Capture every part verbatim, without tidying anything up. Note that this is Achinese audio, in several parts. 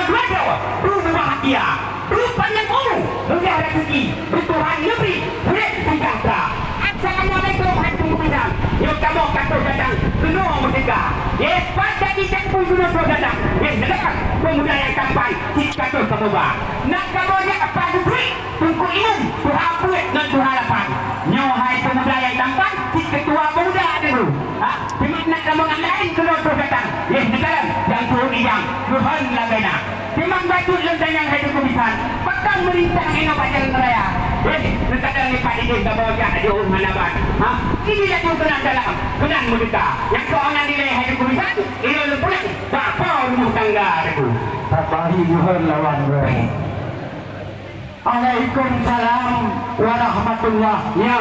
Mantap, tu bahagia, tu panjang umur, mudah rezeki, Tuhan negeri, urip sejahtera. Assalamualaikum, hai Teungku Bisan. Nyoe kamoe ka troh datang keunoe meudesya. Nyoe pat jadi Teungku keunoe troh datang. Nyoe neukalon pemuda nyang tampan, cit ka troh kamoe ba. Nak kamoe jak apa dukui? Teungku Imum, tuha peuet ngon tuha lapan. Nyoe hai pemuda nyang tampan, cit keutua pemuda Teungku. Ha, teuma nak kamoe nyang laén keunoe troh datang. Nyoe neukalon nyang peuet ijang, keuhon lagée na. Teuma bacut lôn tanyong hai Teungku Bisan, pakon meurintah inoe bak jalan raya? Eh, neukalon nyoe pat idéh kamoe jak jiôh hana ban. Ha, ini laju keunan dalam, keunan meudesya. Nyang keu nyang dilée hai Teungku Bisan, inoe lôn pulang bak po rumoh tangga Teungku. Tabahi buhon lawan droe. Waalaikumsalam warahmatullah. Ya.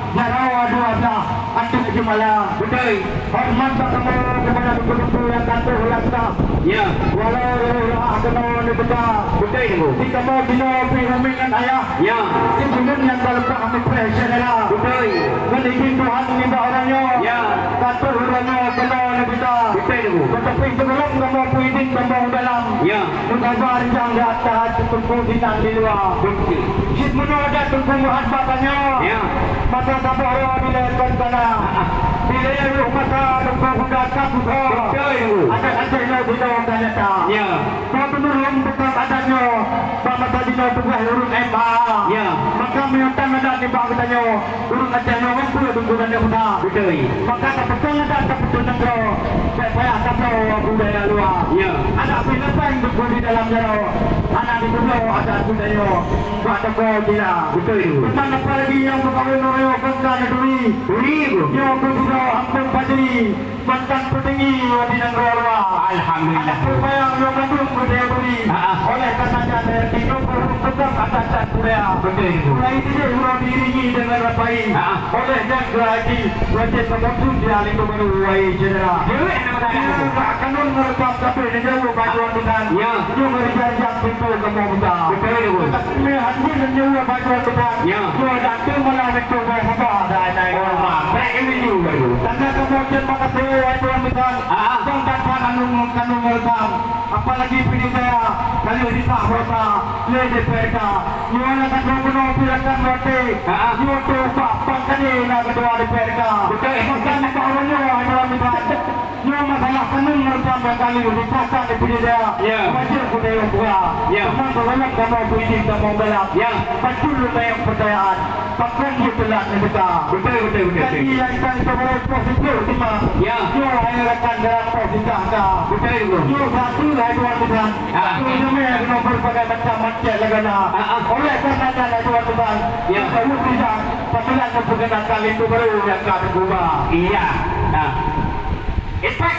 Jaroe dua blah ateueh jeumala. Beutôi. Horeumat bak kamoe keupada teungku-teungku nyang ka troh lam kah. Ya. Walau reuloh keunoe neuteuka. Beutôi, Teungku. Di kamoe sinoe pih umi ngon ayah. Ya. Sibuleuen nyang ka leupah meupreh syedara. Beutôi. Ngon idin Tuhan nibak uroe nyoe. Ya. Ka troh uroe nyoe keunoe neubita. Beutôi, Teungku. Teutapi sigohlom kamoe peuidin kamoe u dalam. Ya. Meusabar nyang di ateueh teungku sinan di luwa. Beutôi. Cit meunoe adat Teungku meuhat bak tanyoe. Ya. Masa saboh droe dilée kon kana. Ah, ah. Dilée yoh masa Teungku buka kap buka. Beutôi, Teungku. Adat Aceh nyoe sinoe ka nyata. Ya. Soe teunurun peukong adat nyoe, bak masa jinoe tugaih ureueng M A. Ya. Maka meunyoe tan adat nibak geutanyoe, ureueng Aceh nyoe ngon peue Teungku dan Deuh Muda. Beutôi. Maka tapeukong adat tapeuteuntèe nanggroe, bèk payah tabloe budaya luwa. Ya. Adak pih leupeng Teungku di dalam jaroe, hana jitubloe adat budaya bak toko jira. Beutôi, Teungku. Teuma apalagi nyang meukawen uroe nyoe kon ka neuturi. Turi, Teungku. Nyoe keuh sidroe Ampôn Fajri. Mantan peutinggi di nanggroe luwa. Alhamdulillah. Adak peupayang nyoe mandum budaya bri. Ha, ha. Oleh karena nyan, eh, di nyoe peurumpok adat dan budaya. Beutôi, Teungku. Mulai jidéh uroe diiringi deungon rapai. Ha, ha. Oleh nyan keuh haji wajéb meunyoe di ahli peubaru wahai syedara. Jeuet, anak muda. Nyoe bak kanun ngon reusam sabe neujaweueb bak Tuhan Tuhan. Ya. Nyoe ngon rijang-rijang pintoe kamoe buka. Beutôi, Teungku. Nyoe haji neujaweueb bak Tuhan Tuhan. Ya. Nyoe dak teuh malah pintoe haba dah. Oh, ma. Baik, ini juga, Teungku. Tanda kamoe ucapkan makasih, wahai Tuhan Tuhan. Ah, ah. Kong that-that anu, kanu ngon reusam. Apalagi P D saya, ka lheueh disah baroesa lé D P R K. Nyoe na ka droe bunoe pih rakan watée. Ha, ha. Nyoe teuh bak Pangkade na keudua D P R K. Beutôi. Maka nibak uroe nyoe, hai droe mita. Nyoe masalah kanun ngon reusam nyang ka lheueh disahkan di P D saya. Ya. Wajéb keuneuk buka. Ya. Teuma sigohlom kamoe peuidin kamoe galak. Ya. Bacut lumayan peucayaan. Pakon jeuet teulat neuteuka. Beutôi, beutôi, beutôi, beutôi. Janji nyang ka geupeugah poh siplôh teuma. Ya. Nyoe hai rakan dalam poh sitah ka. Beutôi, beutôi. Nyoe satu hai Tuan Bisan. Ha. Nyoe meunan keunoe berbagai macam macet lagée na. Ha, ha. Oleh karena nyan hai Tuan Bisan, ya, ka lheueh Bisan, peumilan meupeugah kali itu baru nyang ka teuguba. Iya. Ha. Ipat.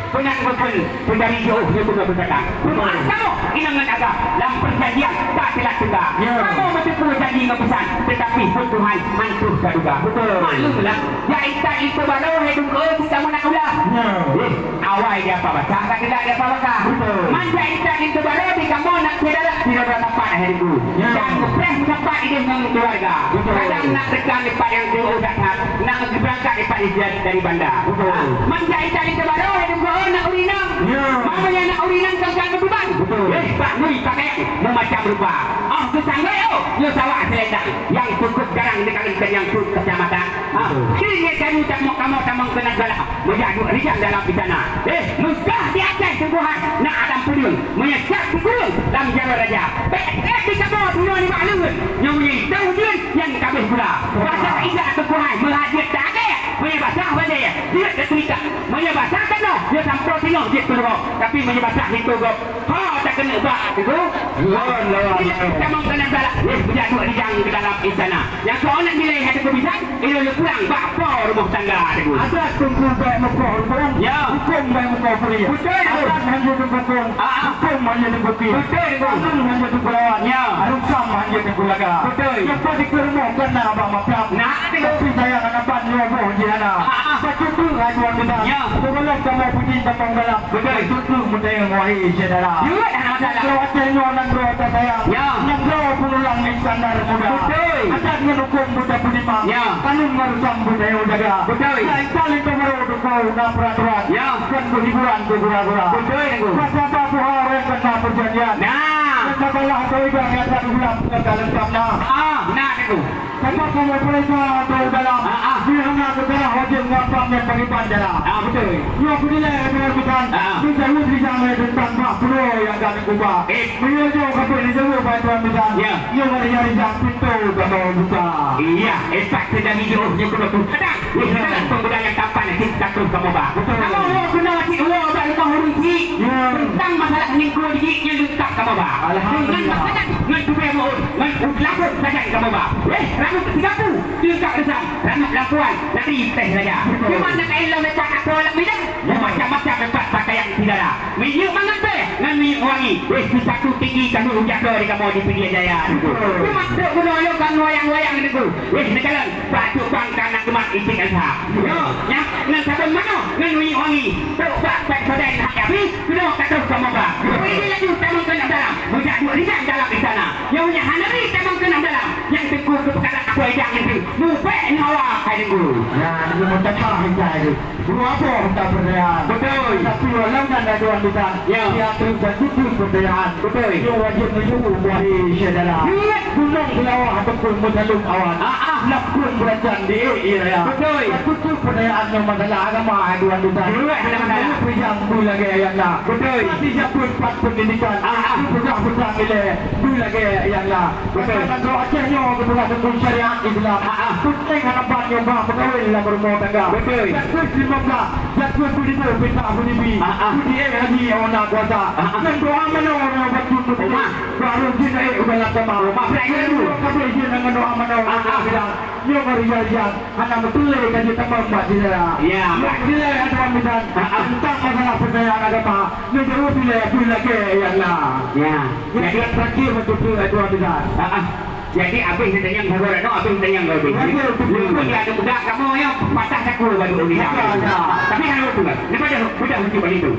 Peunan bukon peujari jiôh nyoe beungoh beukata. Beutôi. Kamoe inong ngon agam lam peujanjian ka teulat teuka. Ya. Kamoe meuteupeue janji ngon peusan, teutapi phon Tuhan han troh taduga. Beutôi. Maklumlah, jak itat linto barô hai Teungku, si kamoe na ulah. Ya. Eh, awai di apa basa, ka teulat di apa basa. Beutôi. Man jak itat linto barô di kamoe na syedara, syedara sapat hai Teungku. Ya. Dan meupreh meusapat idéh ngon keuluwarga. Beutôi. Kadang nak teuka di pat nyang jeuet that-that. Nak geubeurangkat ipat Izian dari Banda. Beutôi. Ah, man jak itat linto barô, hai Teungku, na ureueng inong. Ya. Meunyoe na ureueng inong sangka meutuban. Beutôi. Eh, bak nui pakaian meumacam rupa. Oh, geusanggoe, oh, nyoe sawak seulendang nyang cukup garang di keureunten nyang peuet kacamata. Ah, beutôi. Keuneuk tanyoe tamong kamoe tamong keunan galak. Meujak duek rijang dalam istana. Eh, meugah di ateueh tuboh hai, na Adam Peudeueng. Meunyoe siap sikureueng lam jaroe raja. Bèk, bèk di kamoe bunoe nibak leuheuen. Nyoe meunyoe itong ujeuen, nyan kabeh gula. Basah ija tuboh hai, meuhajeuet tak akée. Meunyoe basah balée, jeuet teulikak. Meunyoe basah keunoe, nyoe sampoe singoh jeuet peurumoh. Tapi meunyoe basah linto gob, ha, takeuneuk bak, Teungku. Lon, lon, lon. Tamong keunan galak. Eh, meujak duek rijang di dalam istana. Nyang keu aneuk dilée hai Teungku Bisan, ilôn lôn pulang bak po rumoh tangga, Teungku. Adat Teungku bèk meukoh rumoh, ya, hukôm bèk meukoh peurie. Beutôi, Teungku. Adat hana jeuet Teungku kong, ah, ah, hukôm hana jeuet Teungku pih. Beutôi, Teungku. Kanun hana jeuet Teungku lawan, ya, reusam hana jeuet Teungku laga. Beutôi. Nyoe pat dikeue rumoh kon na bak maprab. Nah, Teungku. Tapi sayang aneuk ban nyoe boh jih hana. Ah, ah. Bacut tu hai Tuan Bisan. Ya. Sigohlom kamoe peuidin tamong galak. Beutôi. Bacut tu meutayang wahai syedara. Jeuet, hana masalah. Nanggroe Aceh nyoe nanggroe tasayang. Ya. Nanggroe peululang Iskandar Muda. Beutôi. Adat ngon huköm buta peutimang. Ya. Kanun ngon reusam buta jaga. Beutôi. Ya, intat linto barô teungku na peuratoran. Ya. Kon beuhiburan keu gura-gura. Beutôi, Teungku. Kata-kata puha orang kena perjanjian. Nah. Kata balah atau idang nyata di bulan kata lengkap na. Ah, nah, Teungku. Kata kamu perintah atau dalam. Ah, ah. Di hana kekara wajib ngapang dan pagimpan dalam. Ah, beutôi. Nyoe aku nilai dengan bukan. Ah, ah. Di jalur di jalan tentang mak penuh yang kami ubah. Eh. Meunyoe nyoe ka beuet dijaweueb bak Tuhan Bisan, ya, nyoe ngon rijang-rijang pintoe kamoe buka. Iya, eh, pat seudari jiôh nyoe keunoe tu. Kadang, weh, kadang pemuda nyang tampan cit ka troh kamoe ba. Betul. Kamoe nyoe keunoe cit uroe bak rumoh ureueng cit. Ya. Teuntang masalah lingkue jih nyan leungkap kamoe ba. Alhamdulillah. Ngon makanan, ngon tubée meu'ôn, ngon u-, lakon sajan kamoe ba. Weh, ranup sigapu, leungkap reusam, ranup lampuan, nari teh raja. Betul. Cuma nak ilong lekat aku lam bidan, ya, macam-macam lekat pakaian si dara. Minyeuk mangat bèe ngon minyeuk wangi. Weh, sipatu tinggi kami ujakoe di kamoe di Pidie Jaya. Betul. Cuma trok bunoe nyoe ka wayang-wayang Teungku. Weh, neukalon bak trok bang ka na keumat itik Elsa. Nyoe, nyan ngon sabon manoe ngon minyeuk wangi. Trok bak pèng sodén hak Abi, keunoe ka troh kamoe ba. Betul. Weh, di laju tamong keunoe dalam. Meujak duek rijang dalam istana. Nyoe nyan hana ri tamong keunoe dalam. Nyang Teungku keu peukara aku idang nyoe. Mubèk ngon awak hai Teungku. Nyan, nyoe meuteumah rijang nyoe. Guru Abah Huta Perdayaan. Betul. Tapi walau nyan ada dua bintang, ya, dia terus dan tutup perdayaan. Betul. Dia wajib menyuruh buah syedara. Ingat gunong di bawah ataupun mesalung awan. Ah, ah. Nak pun berajan di eh, iya, ya. Betul. Dan tutup perdayaan yang masalah agama, dua bintang. Betul, ada masalah. Pejang bu lagi ayat nak. Betul. Tapi siapa empat pendidikan. Ah, ah. Pegang-pegang nilai bu lagi ayat nak. Betul. Maka nanggroe Aceh nyoe geupeugah teuntang syariat Islam. Ha, ha. Peunteng hana ban nyoe bah meukawén lam rumoh tangga. Betul. Dan keu lima belas, dan keu tujuh belas pinta budi bi. Ha, ha. Budi eh haji awak na kuasa. Ha, ha. Ngon doa manoe ureueng bacut beutôi. Rumah. Baru jin eh udah lama. Rumah. Ngon doa kabeh jin ngon doa manoe. Ha, ha. Bilang, nyoe mari jajan. Hana meuteulé ka jitamong bak syedara. Ya, nyoe Pak. Nilai hana midan. Ha, ha. Teuntang masalah peunayaan agama. Nyoe jaweueb ilèe beu lagèe nyang na. Ya. Jadi, jadi, terakhir, betul-betul, eh, Tuan Tuan. Ah, ah. Jadi, habéh neutanyong sagoe, no, habéh neutanyong sagoe. Betul, betul. Leupah dia ada budak kamoe nyoe patah saku baru ni. Ada, ada. Tapi hana betul. Lepas dah, dah lucu balik tu.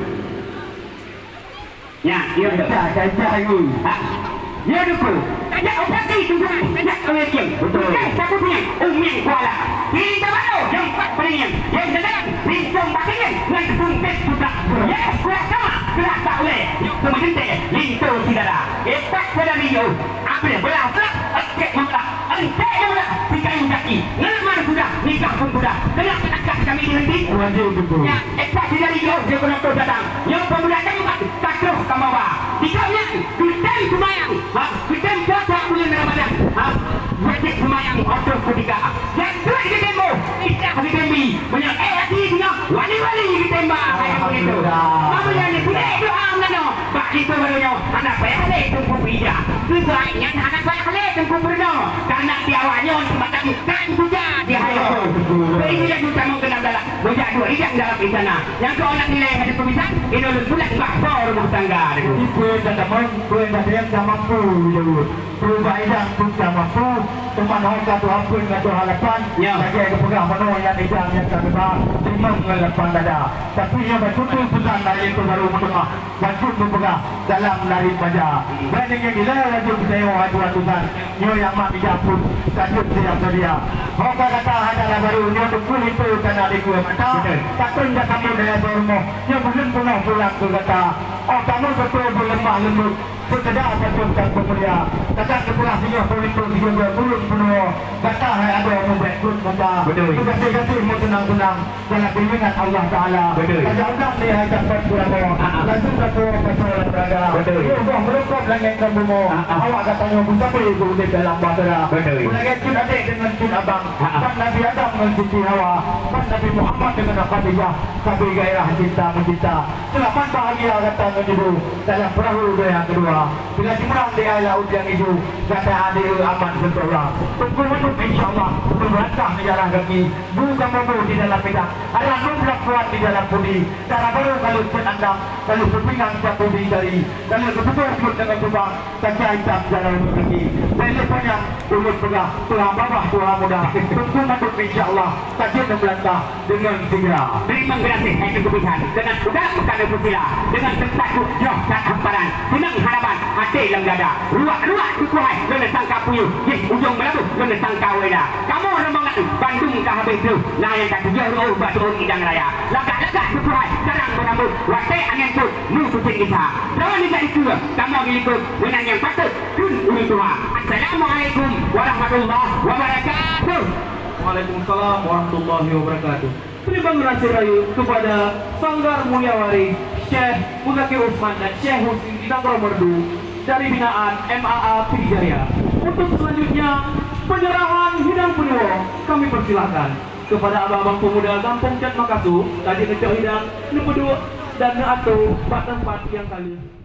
Ya, ya, betul. Dah, dah, dah, ya. Ha? Ya, betul. Tajak operasi tu, tajak oleh dia. Betul. Bukan satu punya, Umi Kuala. Di Tabalo, yang empat peringin. Yang sedang, Bintang Bakingin, yang sempit budak. Ya, kuat sama, gerak tak boleh. Yuk, sama jenteh, linto si dara. Etak sedari yo, ambil belah belah, encek membelah, encek membelah, si kayu jaki. Ngelemar sudah, nikah pun sudah. Kenapa angkat kami dihenti? Wajib betul. Ya, etak sedari yo, dia pernah datang. Yang pemuda tembak, tak terus kamu bawa. Tiga bulan, kita semayang. Ha, kita puasa bulan Ramadan. Ha, wajib semayang waktu ketika. Nyang duek geutemboh, idah geutembi. Meunyoe éh hati singoh, wali-wali geutembak, hai Abu Lintô. Alhamdulillah. Meunyoe ni peureulèe doa meunanoe, bak Lintô baroe nyoe hana payah lé Teungku Peuija. Sesuai nyan hana payah lé Teungku Peurunoe. Karena di awak nyoe mata bukan puja di hai. Betul, betul. Beri dia juta menggenap dalam. Bujak duek rijang dalam istana. Nyang keu aneuk dilèe hana peumisah, inoe lôn pulang bak po rumoh tangga. Jadi, peue nyang tamong, peue nyang tamong, ka mampu jaweueb. Peue bak idang pun ka mampu, teuma ho ka tuha peuet ngon tuha lapan, ya, lagèe geupeugah meunoe nyan idang nyang ka geuba, teurimong ngon lapang dada. Tapi nyang beutôi-beutôi peusan dari Teungku Baru Meuteumah, bacut geupeugah dalam narit baja. Bèk deungon ilèe laju peucaya hai tuha tusan, nyoe nyang mat ija pun ka jeuet siap sedia. Ho ka gata hai dara barô, nyoe Teungku Lintô ka na dikeue mata, betul, takheun gata meunan dara barô rumoh, nyoe buleuen peunoh pulang keu gata. Oh, kamoe beutôi beuleumah leumbot, Seukeda patot dan peumulia, kadang geupeugah singoh peumimpén sigoe ureueng peunoh, gata hai adoe mubèk buet muka. Betul. Meugaséh-gaséh meutunang-tunang dalam bimbingan Allah Taala. Betul. Tajak udang lé hai tapot puramoe, ah, ah, laju tapuwoe pasoe lam raga. Betul. Yoh boh meurukop langèt ngon bumoe, ah, ah, awak gata nyoe beusabé beuudép dalam bahtera. Betul. Beulagèe cut adék deungon cut abang, ah, ah, ban Nabi Adam ngon Siti Hawa, ban Nabi Muhammad deungon Khadijah, sabé gairah cinta meucinta. Seulamat bahagia gata ngon ibu dalam peurahô geuh nyang keudua. Bila jimeurang di air laôt nyang ijo, gata adék aman keu ureueng. Teungku Mandum, insya Allah, meulangkah meujarah gaki. Bu kamoe bu di dalam midang, hana lôn lakuan di dalam pudi. Dara barô ka lheueh cit andam, ka lheueh peupingan cap pudi jari, ka lheueh geupeugah buet deungon cubang, ka jai cap jaroe gaki. Bèk lé panyang ulôn peugah, tuha babah, tuha muda. Teungku Mandum, insya Allah, ka jeuet meulangkah. Deungon sigra. Teurimong geunaséh hai Teungku Bisan, keunan udah bukan neupeusila, deungon teumpat duek jroh that hamparan, seunang harapan, Teh lam dada, ruak-ruak Teungku hai, lôn sangka puyôh, jih ujông meulaboh, lôn sangka wela. Kamoe rombongan bandum ka habéh troh, na nyang ka tujoh reuôh bak tuôn idang raya. Lagak-lagak Teungku hai, sarang beurambôt, watèe angén pôt, meupuséng gisa. Droeneuh jak dikeue, kamoe dilikot, meunan nyang patot, kheun ureueng tuha. Assalamualaikum warahmatullahi wabarakatuh. Waalaikumsalam warahmatullahi wabarakatuh. Terima kasih raya kepada Sanggar Mulia Waris Syekh Muzakir Usman dan Syekh Husin di Nanggroe Merdu dari binaan M A A Pidie Jaya. Untuk selanjutnya, penyerahan hidang penuwoe kami persilakan kepada abang-abang pemuda Gampông Cat Makasu, ka jeuet neucok hidang, neupeuduek dan neuatoe bak teumpat nyang ka lheueh.